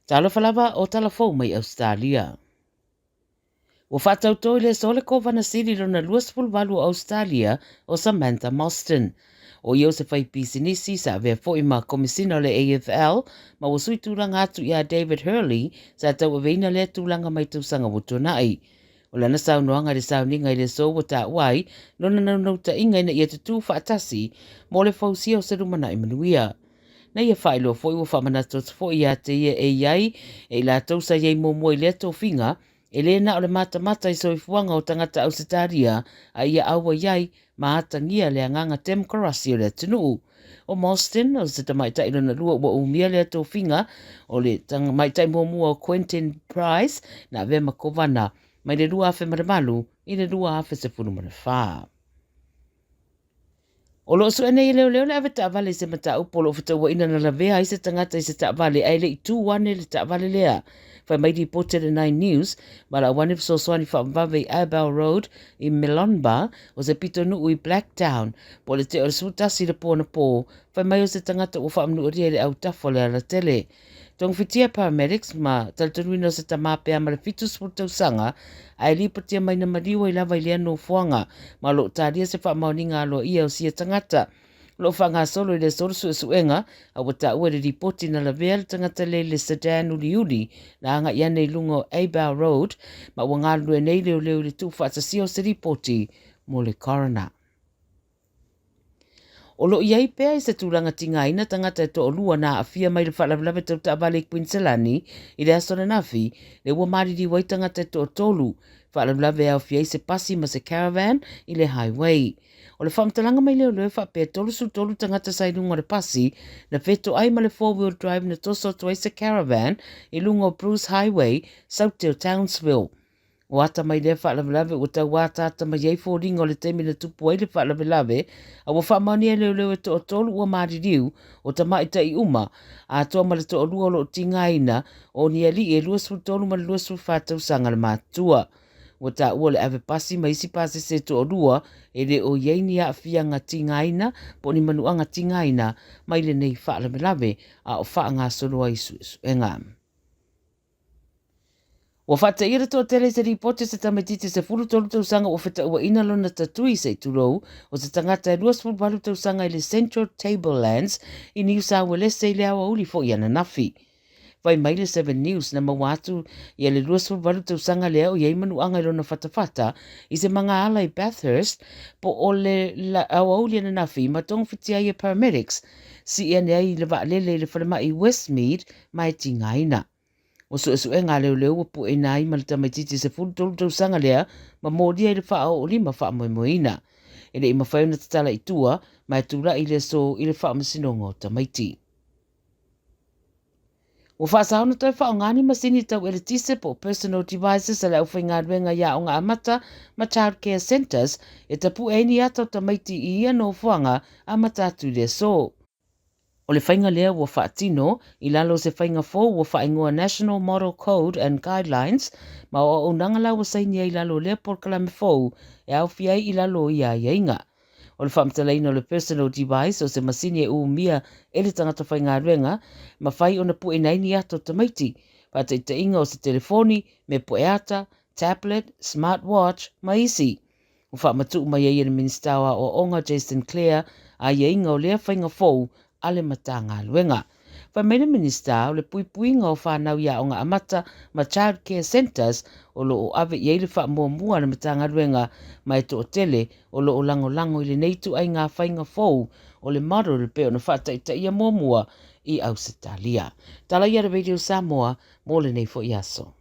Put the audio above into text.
Talofa lava o tala fou mai Ausetalia. Ua faatautō i le aso le Kovana Sili lona 28 o Ausetalia o Samantha Mostyn. O ia o se faipisinisi sa avea foi ma Komesina o le AFL ma ua sui tulaga atu ia David Hurley sa tauaveina lea tulaga mai tausaga ua tuanai. O lana saunoaga i le sauniga i le aso ua taua ai lona naunautaiga ina ia tutū faatasi mo le fausia o se lumanai manuia. Na ia faailoa foi ua faamanatu atu foi ia te ia e i ai e i latou sa i ai muamua i lea tofiga e le na o le matamata i soifuaga o tagata Ausetalia a ia auai ai ma atagia le agaga temokarasi o le atunuu. O Mostyn, o se tamaitai lona lua ua umia lea tofiga, o le tamaitai muamua o Quentin Bryce na avea ma Kovana mai le 2008 i le 2014. O lo o sue nei e leoleo le avetaavale i se mataupu o lo o fetauaiina na lavea ai se tagata i se taavale ae le i tu ane le taavale lea. Fai mai lipoti a le Nine News, valaau ane fesoasoani faavavave i Abel Road i Melonba, o se pitonuu i Blacktown, po o le tea o le 11 i le po anapo, fai mai o se tagata ua faamanualia i le autafa o le alatele. Togafitia paramedics ma talitonuina o se tama pea ma le 70 tausaga ae lipotia mai na maliu ai lava i lea nofoaga ma o lo o talia se faamaoniga aloaia o sia tagata. O lo o faagasolo i le aso le suesuega a ua taua i le lipoti na lavea le tagata lea i le sedan uliuli na agai ane i luga o Abel Road ma ua galulue nei leoleo i le tuufaatasia o se lipoti mo le coroner. O lo o i ai pea i se tulaga tigaina tagata e toalua na aafia mai le faalavelave tau taavale i Kuiniselani i le aso ananafi, lea ua maliliu ai tagata e toatolu. Faalavelave e aofia ai se pasi ma se caravan i le highway. O le faamatalaga mai leoleo e faapea e 33 tagata sa i luga o le pasi na fetoai ma le four-wheel drive na toso atu ai se caravan i luga o Bruce Highway, saute o Townsville. O ata mai lea faalavelave ua tau ataata mai ai foliga o le taimi na tupu ai le faalavelave, a ua faamaonia e leoleo e toatolu ua maliliu, o tamaitai uma, atoa ma le toalua o lo o tigaina, o ni alii e 23 ma le 24 tausaga le matutua. Ua taua le ave pasi ma isi pasese e toalua e le o i ai ni aafiaga tigaina po o ni manuaga tigaina mai lenei faalavelave a o faagasolo ai suesuega. Ua faateia le toatele i se lipoti a se tamaitiiti 13 tausaga ua fetauaina lona tatui se i tulou o se tagata e 28 tausaga i le Central Tablelands i Niu Sauelese i le aoauli foi ananafi. Fai mai le Seven News na maua atu ia le 28 tausaga lea o i ai manuaga i lona fatafata i se magaala i Bathurst po o le aoauli ananafi ma togafitia ai e paramedics sii ane ai i le vaalele i le falemai Westmead ma e tigaina. O suesuega a leoleo ua pueina ai ma le tamaitiiti 13 tausaga lea ma molia i le faaoolima faamoemoeina. E le i mafai ona tatala i tua ma e tulai i le aso i le faamasinoga o tamaiti. Ua faasao ona toe faaaoga ni masini tau eletise po o personal devices a le aufaigaluega i aoga amata ma child care centres e tapue ai ni ata o tamaiti i ia nofoaga amata atu i le aso. O le faiga lea ua faatino i lalo o se faiga fou ua faaigoa National Model Code and Guidelines ma o auaunaga la ua sainia i lalo o lea polokalame fou e aofia ai i lalo o ia aiaiga. O le faamatalaina o le personal device o se masini e umia e le tagata faigaluega, e mafai ona pueina ai ni ata o tamaiti, faataitaiga o se telefoni, mea pueata, tablet, smart watch ma isi. Ua faamatuu mai ai e le Minisita o Aoaoga Jason Clare aiaiga o lea faiga fou a le Matagaluega. Fai mai le Minisita o le puipuiga o fanau i aoga amata ma child care centres o lo o ave i ai le faamuamua a le Matagaluega ma e toatele o lo o lagolago i lenei ituaiga faiga fou o le model e pei ona faataitaia muamua i Ausetalia. Tala ia le Radio Samoa mo lenei foi aso.